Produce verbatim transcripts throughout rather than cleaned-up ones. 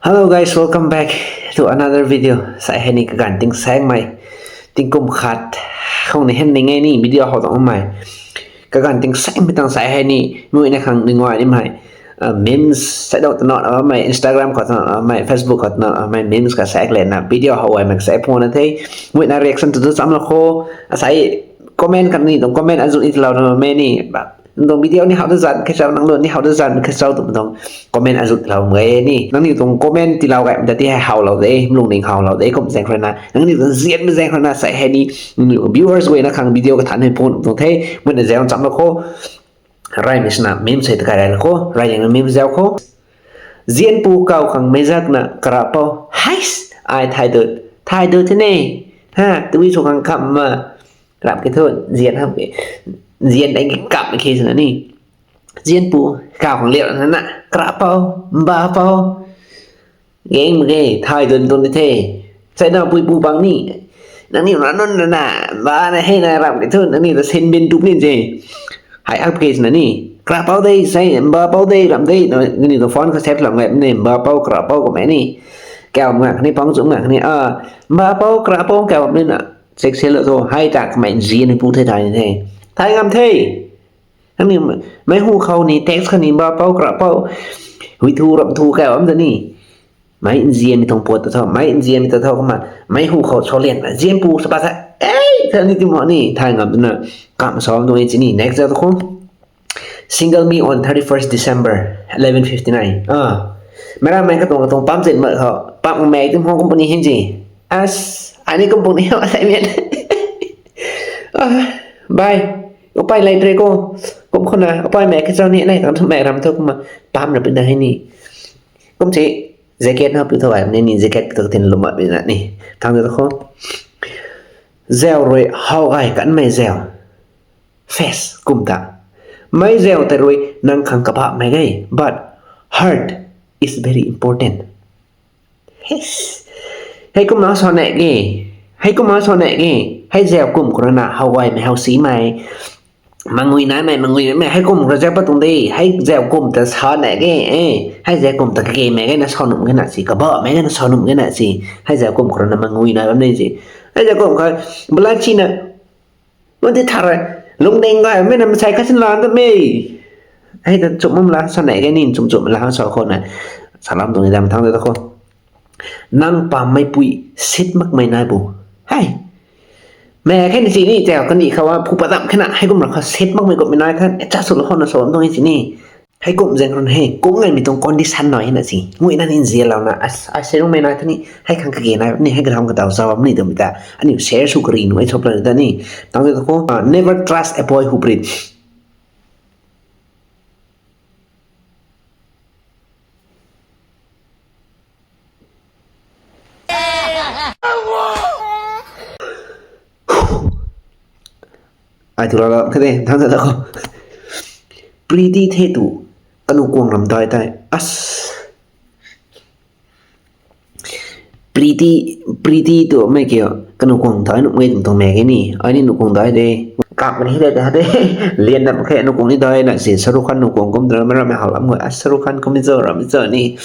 Hello guys, welcome back to another video. Sai hei ni kaganv ting saengmei, tingkum khat khou ni hen ni nge ni video how tuang mei. Kaganv ting saengmei tang sai hei ni mui na khang ni nguay ni mei. Uh, memes sai dou tana mei, Instagram khou tana mei, Facebook khou tana mei, memes ka saek lena video how ai mei saek phone the. Mui na reaction tu tu cham la kho. Asai comment kan ni tuang comment azu ni tilau na mei ni. Nang tuang video ni how da zan khe chau, nang lu ni how da zan khe chau tu tuang comment azu tilau mei ni. Nang ni tuang comment tilau gay mei ta ti hei how lou de, mlung ning how lou de, kum zaeng khou na. Nang ni tuang zian mei zaeng khou na sai hei ni, nang ni viewers guay na khang video kathan hei phone tuang the, mui na zaeng cham la kho. Rai mei sina meme sei ta kai rai la kho, rai liang na meme zau kho. Zianpu kau khang meizak na karapou. Hais, ai thai dut, thai dut the ne. Ha, tui sw khang kam ma. Rap ke thu, zian ham ke. Zian dang ke kap ke sina ni. Zianpu kau khang liau na na. Karapou, mbapou. Gang mak ge, thai dun dun di the. Sai na pui pu bang ni. Nang ni na nun na na, ba na hei na ram ke thu, nang ni ta sin bin tup ni je. Hei ap ke na ni. Karapou de, sai, mbapou de, ram de, nang ni ta phone ka sep lam ngai ni, mbapou, karapou ko mei ni. Kau ngak ni, pang chu ngak ni, ah, mbapou, karapou, kau ni na. Check sel lo tho, hei ta kamei zian ni pu the thai ni the. Thai ngam the. Nang ni mei hu khou ni, text khou ni, mbapou, karapou. Hui thu, ram thu, kau am ta ni. Mei nzian mi tuang puat ta tho, mei nzian mi ta tho kumna, mei hu khou sou lian, zianpu sa pa sa, ei, ta ni ti mo ni, thai ngam tuna, kam sa am tuang e chini, next zau tu khou. Single me on thirty-first December, eleven fifty-nine. Ah, mei ram mei katuang katuang pam zin ma khou, pam mei ti mo company hin ji. As, ani company ho, I mean. Ah, bye. Upai lei tre ko. Kum khou na, upai mei kachau ni, nai kang thu mei ram thu kumna, pam na pina hei ni. Kum si, jacket na pi tho ai, ni, ni jacket pi tho tin lum mak bina ni. Thang de khou. Zau rui how gay kan mei zau. Face kum ta. Mei zau te rui nang khang kabah mei gay, but heart is very important. Hei kum na sa ne ge. Hei kum na sa ne ge. Hei zau kum khou na how gay mei how si mei. Mangui nai mei, mangui nai mei, hei kum khou zau pa tuang de, hei zau kum ta sa ne ge, eh, hei zau kum ta kage mei ge na sa num ge na si, kabah mei ge na sa num ge na si, hei zau kum khou na mangui nai bam ni si. Hei zau kum khou, bala chi na, mati thar, lungding gay mei na masai kha sin lan ta mei. Hei ta chum mam la, sa ne ge ni, chum chum la, sa khou na, sa lam tuang ni dam thang de ta khou. Nang pam mei pui, sit mak mei nai bu. Hei. Mei khe ni si ni, tau kani khou a, phu padam khe na, hei kum ra khou sit mak mei kum mei nai khan, e cha su la khou na sa lam tuang ni si ni. Hei kum zaeng run hei, kum ngai mi tuang condition nai na si. Ngui na ni nzian lau na, as, as se rung mei nai khan ni, hei khang kage nai, ni hei kadam kadau zau am ni dum ta, ani share su kari nu, ai chop la ta ni. Tang de khou, ah, never trust a boy who breathes. Ai thu la la khe de, thang de khou. Pretty the tu, kanu kuang ram dai tai. As. Pretty, pretty tu mei kiu, kanu kuang dai nuh mei tuang tuang mei ke ni, ai ni nu kuang dai de. Kap ni de de, lian na khe nu kuang ni dai na si, Shahrukh Khan nu kuang kum dra mei ram mei hau lam ngoi, ah, Shahrukh Khan kum ni zo, ram ni zo ni.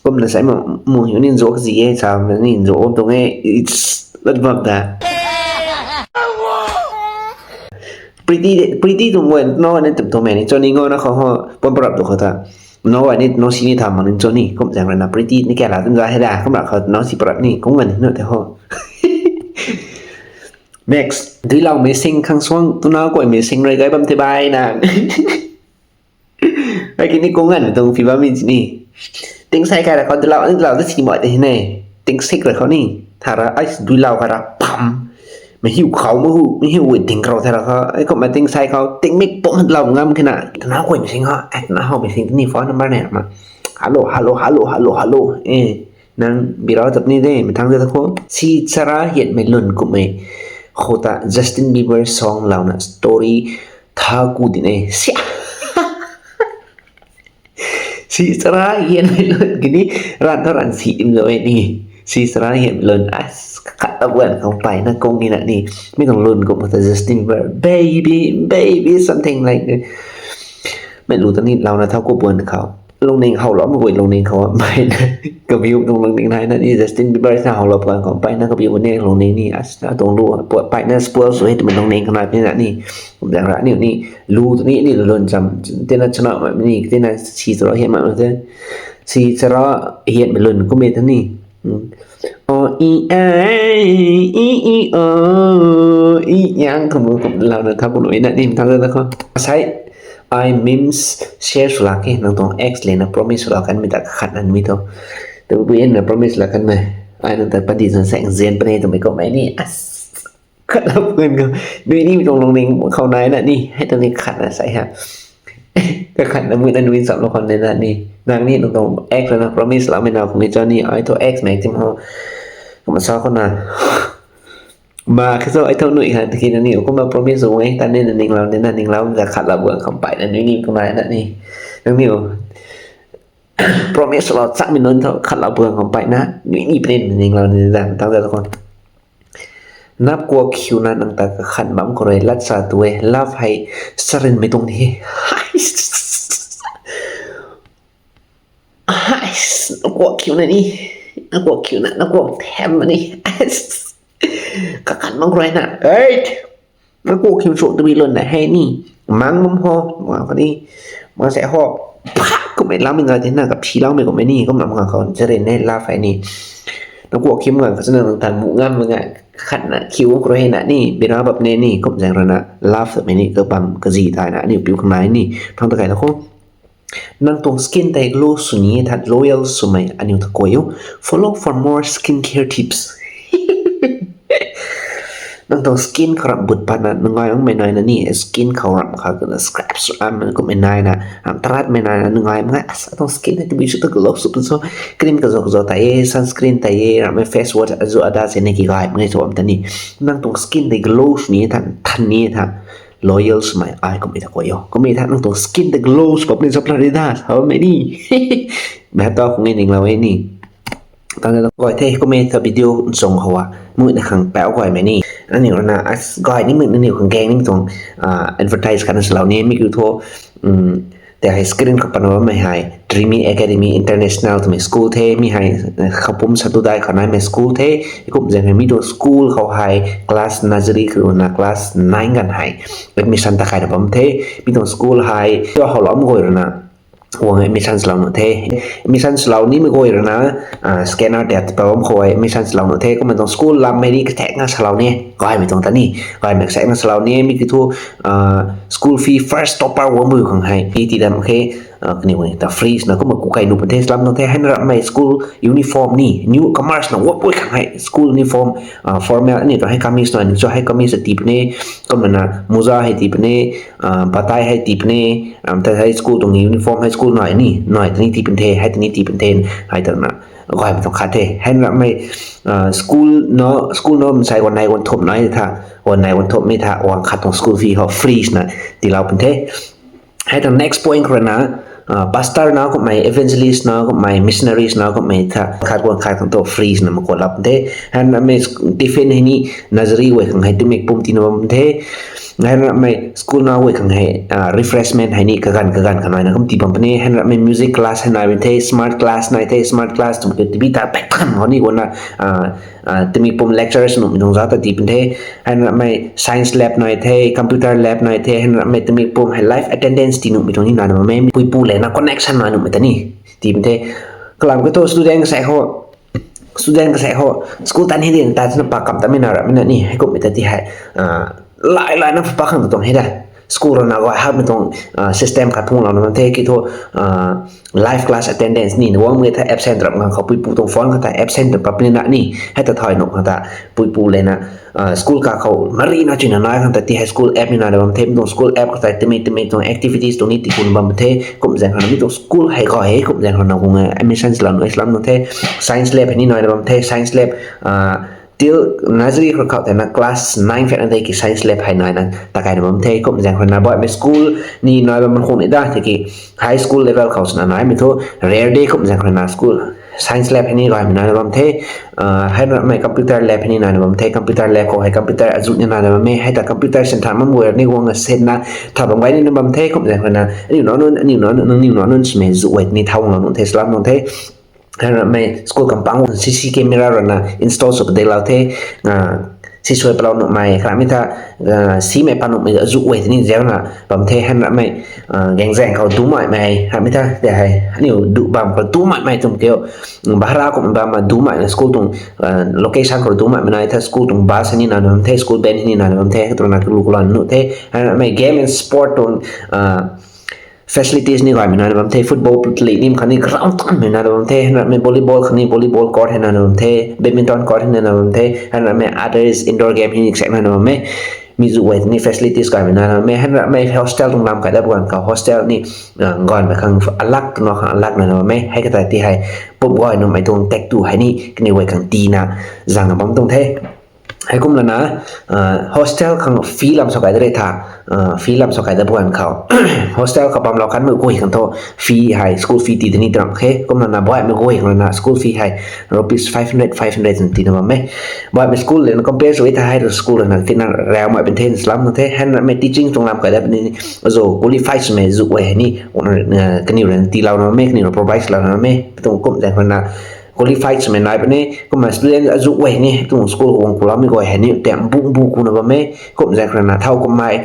Kum na sai mo, mo hiu ni zo kazi e, sa ni zo tuang e, it's not about that. Pretty, pretty tu ngoi, no, ni tum tuang mei ni, cho ni ngoi na khou ho, pom parap tu khou ta. No, ai ni, no si ni tham mak ni cho ni, kum zaeng rui na pretty ni kala tum za hei da, kum ra khou no si parap ni, kum ngan ni no te ho. Next, duilau mei sing khang suang, tuna kuay mei sing rui gay bam the bai na. Ai ki ni kum ngan ni tuang phi bam mi ni. Ting sai kai ra khou duilau, duilau ta si mo te hi ne. Ting sik ra khou ni, thara ai duilau kai ra pam. Mei hiu khou, mei hu, mei hiu wui ding khou thara khou, ai kum mei ting sai khou, ting mik pom lau ngam khe na. Tuna kuay mei sing ha, ai tuna how mei sing ni phone number ne ma. Hello, hello, hello, hello, hello. Eh, nang birau tap ni de, mei thang de ta khou. Si chara hian mei lun kum mei. Khou ta Justin Bieber song lau na story tha ku di ne. Sia. Si chara hian mei lun ki ni ran tho ran si dim zo e ni. Si chara hian mei lun as khat ta buan khou pai na kung ni na ni. Mi tuang lun kum ta Justin Bieber, baby, baby, something like that. Mei lu ta ni lau na thau ku buan khou. Lungning howlou mak guay lungning khou mpeyna kabiu tuang lungning nai na ni, Justin Bieber na howlou pang khou mpeyna kabiu ne lungning ni, as na tuang lu, mpeyna spoil sw e twmei lungning khou nai na ni. Kumzang ra ni ni, lu tu ni ni lun cham, tina chana ma ni, tina si chara hian ma te, si chara hianmei lun kummei ta ni. O i a, i i o, i yang kum kum lau na tha kum na ni tha da kho. Sai, ai memes share sw lak khe, nang tuang ex le na promise sw lak kan mi ta khat nan mi tho. Tu bu en na promise lak kan mei. Ai nang ta padi zan sa zian pune twmei kummei ni. As, khat la pun kho. Nui ni mi tuang lungning khou nai na ni, hei tuang ni khat na sai ha. Kakhat na mui na nui cham lou khwan de na ni. Nang ni nang tuang ex na promise laumei na kum ni cho ni, ai thu ex mei tim ho. Kumna sa khou na. Ma khe cho ai thu nui khan tiki na ni, kumna promise sw e, tan ni na ninglau de na, ninglau za khat la buang kham pai na nui ni tuang nai na ni. Nang ni o. Promise lou chakmei nunc thu khat la buang kham pai na, nui ni pune na ninglau de na, tang da khou. Nap kuak khiuna nang ta kakhan bam khou rui lat sa tu e, love hei sarinmei tuang ni he. Hais, hais, na kuak khiuna ni, na kuak khiuna, na kuak them ni. Kakhan bam khou rui na, ei, na kuak khiu sw tu bi lun na hei ni, mang bam ho, mang kha ni, mang se ho, phak kummei lam nga ti na kaphi laumei kummei ni, kum lam nga khou sarin e love hei ni. Na kuak khiu nga kha chana nang tan mu ngam nga, khat na khiu khou rui na ni, bira bap ne ni, kum zaeng rui na, love twmei ni kabam kazi tai na, aniu piu khang nai ni, phang ta kai la khou. Nang tuang skin tei glow sw ni tha loyal swmei aniu ta kuai o. Follow for more skincare tips. Nang tuang skin khou ram but patna nungai ongmei nai na ni, skin khou ram kha kana scratch am kummei nai na, am taratmei nai na nungai mak, as, atuang skin hei tabui sw ta glow sw pun so, cream kazo kazo tai e, sunscreen tai e, rammei face wash azu ada se ni ki gay mak e so am ta ni. Nang tuang skin tei glow sw ni tha, than ni tha, loyal swmei ai kummei ta kuai o. Kummei tha nang tuang skin tei glow sw pap ni zap la ri da, sa bammei ni. Mei ta khou nge ninglou e ni. Tang da kuai the, kummei ta video nchung khou a, mui na khang pau guaymei ni. Aniu rui na, as, gay ni mui na niu khang gang ni mi tuang, ah, advertise khatna salou ni, mi kiu thu, um, tei hei screen khou pana bammei hei, Dreamy Academy International twmei school the, mi hei, eh, Khapum Satudai khou naimei school the, kum zaeng hei mi tuang school khou hei, class nursery khou na class nine ganv hei, admission ta khaina bam the, mi tuang school hei, tu howlou am guay rui na, wang admission salou na the. Admission salou nimei guay rui na, ah, scanner tat pa bam khou hei admission salou na the. Kumna tuang school lam mei ni kathek na salou ni. Gaymei tuang ta ni. Gaymei kathek na salou ni. Mi kiu thu, ah, school fee first topper wang bu khang hei. Fee ti dam khe, ah, kaniw ni ta free na kumna ku kai nu pun the, salam na the. Hei na rammei school uniform ni. Newcomers na wap pui khang hei. School uniform, ah, formal ni ta hei kamis na ni cho hei kamis ti pune. Kumna na moza hei ti pune. Ah, batai hei ti pune, ram ta hei school tuang uniform hei school nai ni, nai ta ni ti pun the, hei ta ni ti pun the, hei ta na, gaymei tuang khat the. Hei na rammei, ah, school na, school na, nsai wan nai wan thum nai tha, wan nai wan thum mi tha, wan khat tuang school fee ho free na, tilou pun the. Hei ta next point khou rui na, ah, pastor na kummei, evangelist na kummei, missionaries na kummei tha, khat wan khat khang tu free na mak kualou pun the. Hei na rammei tiffin hei ni, nursery guay khang hei tumik pum tina bam the. Hei na rammei school na guay khang hei, ah, refreshment hei ni kaganv kaganv khang nai na kum ti bam pune. Hei na rammei music class hei nai bam the, smart class nai the, smart class tum ke tibi ta pek than ho ni guan na, ah, ah, tumik pum lecturers nuhmei tuang za ta ti pun the. Hei na rammei science lab nai the, computer lab nai the, hei na rammei tumik pum hei live attendance ti nuhmei tuang ni nai na bammei, puipu le na connection nai nuhmei ta ni ti pun the. Kalam ka thu student kasei ho, student kasei ho, school tan hi din ta chana pa kam ta mei na rammei na ni, hei kummei ta ti hei, ah, lai lai na pa khang tuang hei da. School rui na gay hakmei tuang, ah, system khat phung lou na bam the, ki thu, ah, live class attendance ni, na wang mei tha absent rap ngang khou puipu tuang phone khat ta absent ta pap ni na ni, hei ta thai nuh khang ta puipu le na, ah, school ka khou mari na chuna nai khang ta ti hei school app ni na bam the, mi tuang school app khou ta timi timi tuang activities tuang ni ti kun bam the, kum zaeng khang mi tuang school hei gay hei, kum zaeng khang na gung admission lam, lam nu the, science lab hei ni nai bam the, science lab, ah, Till nursery khou khou tei na class nine phat na tei ki science lab hei nai na ta kai na bam the, kum zaeng khou na baihmei school ni nai bam khou ni da, tiki high school level khou swna naimei thu rare de, kum zaeng khou na school science lab hei ni gaymei naina bam the. Hei ramei computer lab hei ni naina bam the. Computer lab khou hei computer azuh ni naina bam e. Hei ta computer sin tha mam guay ni guang a sin na tha bam gay ni na bam the. Kum zaeng khou na aniu na nunc, aniu na nunc, nangniw na nunc swmei zuh guay ni thau lou nunc the, salam nunc the. Hei ramei school compound C C camera rana install sw padeilou the. Si suai palou nuhmei, karamei tha, simei pa nuhmei azuh guay tini zauc na bam the. Hei ramei gaengzaeng khou dumaimei, ramei tha tei hei aniu duh bam khou dumaimei twmei kiu, bahara kumh bam ma dumaimei school tuang location khou dumaimei nai tha, school tuang bus hei ni naina bam the, school van hei ni naina bam the, katurana kalu kalan nuh the. Hei ramei game and sport tuang facilities ni gaymei naina bam the. Football play nim khatni ground tanmei naina bam the. Hei ramei volleyball khatni volleyball court hei naina bam the, badminton court hei naina bam the. Hei ramei others indoor game hei ni kasaekc naina bam e. Mi zuh guay tini facilities gaymei naina bam e. Hei ramei hostel tuang lam kai dat buan khou hostel ni gaymei khang alak twna khang alak naina bam e. Hei kata ti hei pum gay nuhmei tuang tak tu hei ni kaniw guay khang tiina zang bam tuang the. Heikum lana hostel khang fee lam sa kai da re tha, fee lam sa kai dat buan khou hostel khou bamlou kanmei guay khang thu fee hei school fee ti da ni tram khe. Kum lana baihmei guay khang lana school fee hei rupees five hundred, five hundred tiina bam e. Baihmei school lana compare sw e tha hei school lana tina raumei pun the, salam nunc the. Hei ramei teaching tuang lam kai dat puni, azuh qualified swmei zuh guay hei ni kaniw rana tiilouna bam e, kaniw rana provide louna bam e. Tuang kum zaeng khou na qualified swmei nai puni, kumna student azuh guay ni tuang school guang kuloumei guay hei ni tam bung bu kuna bam e. Kum zaeng khou na thau kummei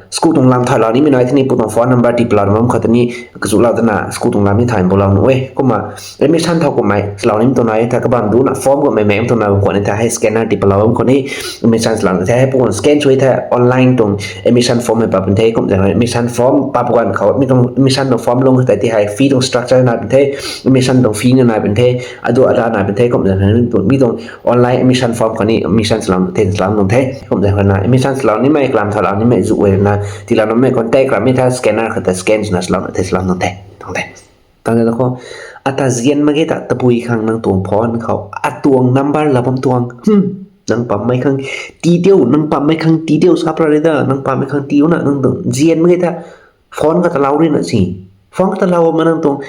school tuang lam thaulou nimei nai tini pu tuang phone number tii palou bam khou tini kazulou dana school tuang lam ni thay bulou nuh e. Kumna admission thau kummei salou nimei tuang nai tha, kabam duna form kummei mei tuang nai bam khou ni tha hei scanner tii palou bam khou ni admission salou ni the. Hei pu scan sw e tha online tuang admission form hei pa pun the. Kum zaeng admission form pa pu ganv khou mi tuang admission tuang form lung khou tei ti hei fee tuang structure nai pun the, admission tuang fee na nai pun the, adu ada nai pun the. Kum zaeng mi tuang online admission form khou ni admission salou the, salam nunc the. Kum zaeng na admission salou nimei, kalam thaulou nimei zuh guay na tiilouna mei contact ramei tha scanner khou ta scan swna salou the, salam nunc the. Tuang the, tang de khou ata zian mak ge ta tabui khang nang tuang phone khou atuang number la bam tuang, nang pammei khang tii diu, nang pammei khang tii diu, sap ra re da, nang pammei khang tii na nang tuang zian mak ge ta phone khou ta lou rina si. Phone khou ta lou ma nang tuang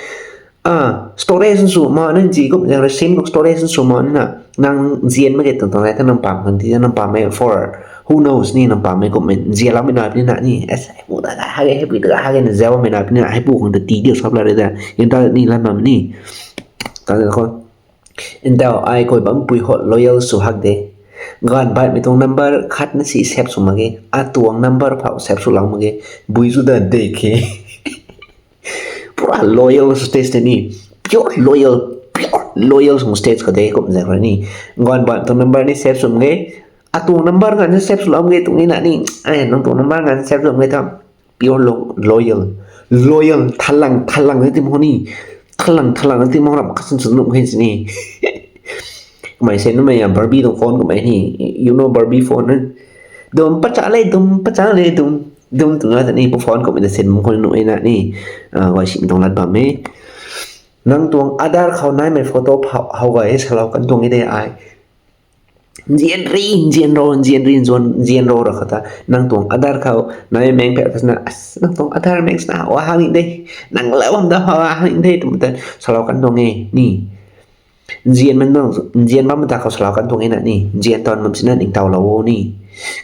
storage sw ma nang zi kum zaeng ra sim khou storage sw ma nina nang zian mak ge tuang tuang e tha nang pam khang tii, nang pammei for who knows ni, nang pammei kummei zianloumei nai puni na ni. Hei pu ta hage, hei pu ta hage na zaumei nai puni na, hei pu khang ta tii diu sap la re da, yan ta ni lam bam ni. Tang de khou Ntaw ai koi bampui hot loyal sw hak de. Ganv baihmei tuang number khatna si save sw mak ge. Atuang number phau save swlou mak ge. Bui zu da de khe. Pura loyal stage tei ni. Pure loyal, pure loyal sw stage khou de kum zaeng ra ni. Ganv baihmei tuang number ni save sw mak ge. Atuang number nganv save swlou mak ge tuang ni na ni. Ai, nang tuang number nganv save sw mak ge tha. Pure lo-, loyal. Loyal, thalang, thalang na ti mak ni. Thalang, thalang na ti mak ram kasin sw nuh khe sini. Kamei se numei ya Barbie tuang phone kamei ni. You know Barbie phone na. Dum pacha le, dum pacha le, dum. Dum twna ta ni pu phone kamei ta sin mak khou nuh e na ni. Guay sim tuang lat bam e. Nang tuang Aadhaar khou naimei photo phau, how gay salou kan tuang e de ai. Nzian ri, nzian ro, nzian ri, nzian, nzian ro ra khou ta. Nang tuang Aadhaar khou nai meng pek khasna, nang tuang Aadhaar meng sna, wa hang ni de. Nang la bam da, wa hang ni de, twmei ta salou kan tuang e ni. Nzian man tuang, nzian bam ta khou salou kan tuang e na ni. Nzian tawn bam sina ningtowlou o ni.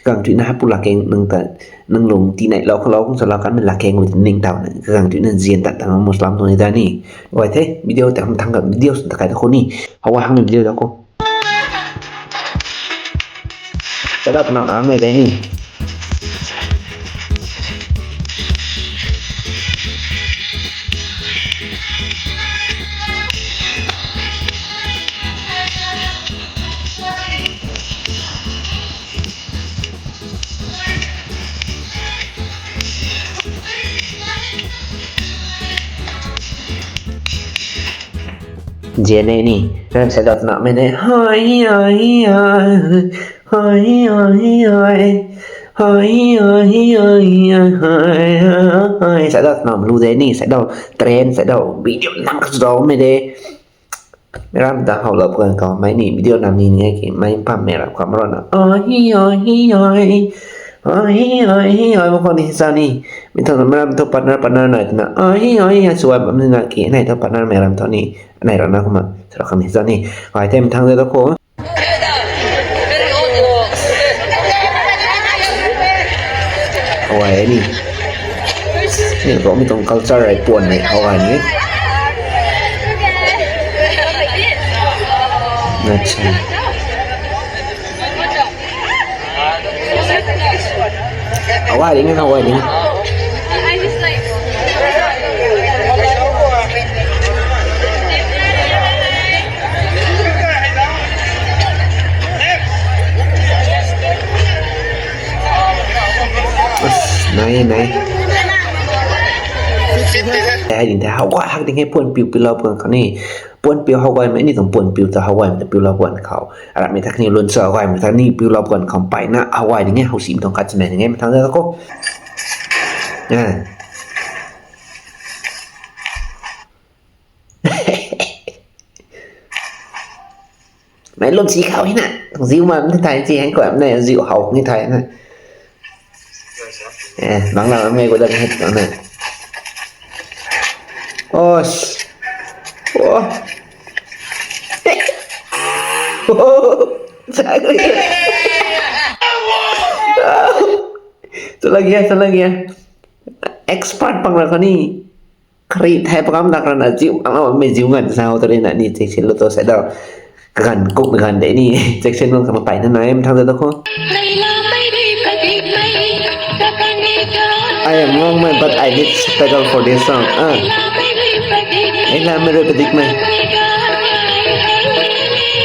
Kang tuina hei pu lakeng nang ta, nang lung tinei lou khou lou khang salou kanmei lakeng wi ningtow na. Kang tuina nzian tat ta mak salam tuang e da ni. Guay the, video ta hum thang ka video sw ta kai ta khou ni. How hang video ta khou. Tada tuna ang e de ni. Zian e ni, rang sa dat na mei ne, hai, hai, hai, hai, hai, hai, hai, hai, hai, hai, hai, hai, sa dat na lu de ni, sa dau train, sa dau video nam khat dau mei de. Mei ram ta how lou pw kan khou, mei ni video nam ni ni ki, mei pam mei ram khou maro na, ai, ai, ai, Ai hi, ai hi, ai ma khou ni sa ni. Mi thu na maram thu partner, partner nai twna. Ai hi, ai hi, ai suai bam ni na ki, nai thu partner mei ram thu ni. Nai rana kumna, sara khang ni sa ni. Ai the mi thang de to khou. Ai ni. Ni ko mi tuang culture ai puan ni, ai ni. Acha. Awai ding, awai ding. Nai, nai. Ai ding the, how guay hak ding he puan piu piu lou puan khou ni. Puan piu how guay mei ni tuang puan piu ta how guay mei ta piu lou puan khou. Aramei ta kaniw lun sa how guay mei ta ni piu lou puan khou mpeyna how guay ding he how sim tuang khat chimei ding he mi thang de to khou. Ah. Mei lum si khou hina. Ziu ma mei thai si hang koi mei ziu how ni thai na. Eh, bang na mei ko da hei na. Oh. Oh. Oh. Sa ko. Chala gaya, chala gaya. Expert pang ra khou ni. Kari thai pakam dak rana ziu, ang lam mei ziu ngan sa ho tari na ni check sin lo to sa dau. Kagan kuk kagan de ni check sin lo kang pai na na em thang de to khou. I am wrong mei, but I need subtitle for this song. Ah. Ei la mei rui padik mei.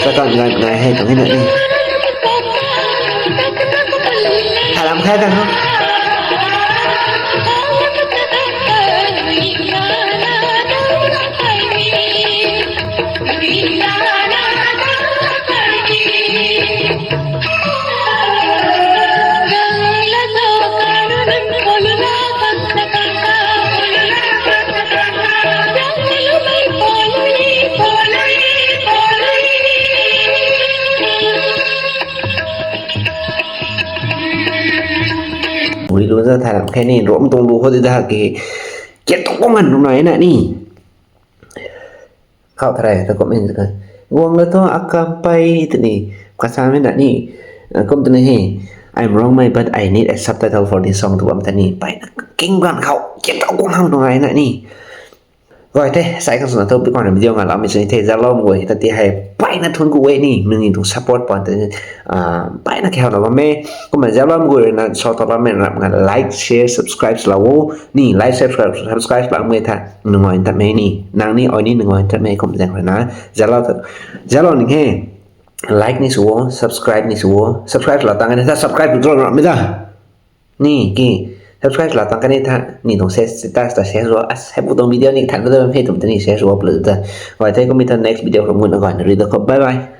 Sa kan ngai ngai hei tang hina ni. Thalam khai tang ho. Ui lu za thalam khe ni, rom tuang lu khou di da ki. Kiat tuang kung ngan nung nai na ni. Khou tharai ta kum in ka. Guang la thu akam pei tw ni. Ka sa mei na ni. Kum tw ni he. I'm wrong mei, but I need a subtitle for this song tw bam ta ni. Pei na king gan khou. Kiat tuang kung ngan nung nai na ni. Guay the, sai khang swna thu pi khwan video nga lam mi sini the, zalom guay ta ti hei, peyna thun ku e ni, nungi tuang support pan te, ah, peyna khe hau na bam e, kumna zalom guay na, so ta lam e rap nga like, share, subscribe la o, ni like, subscribe, subscribe la me tha, nungai ta me ni, nang ni, oi ni, nungai ta me, kum zang rui na, zalom ta, zalom ni he, like ni sw o, subscribe ni sw o, subscribe la tang ni tha, subscribe tu rap mi da. Ni ki, subscribe la tang kani tha, ni tuang share, status ta share sw o, as, hei bu tuang video ni than ko da, hei tum ta ni share sw o, upload ta. Guay the kum mi tha next video khou ngun na guay na ri da khou, bye bye.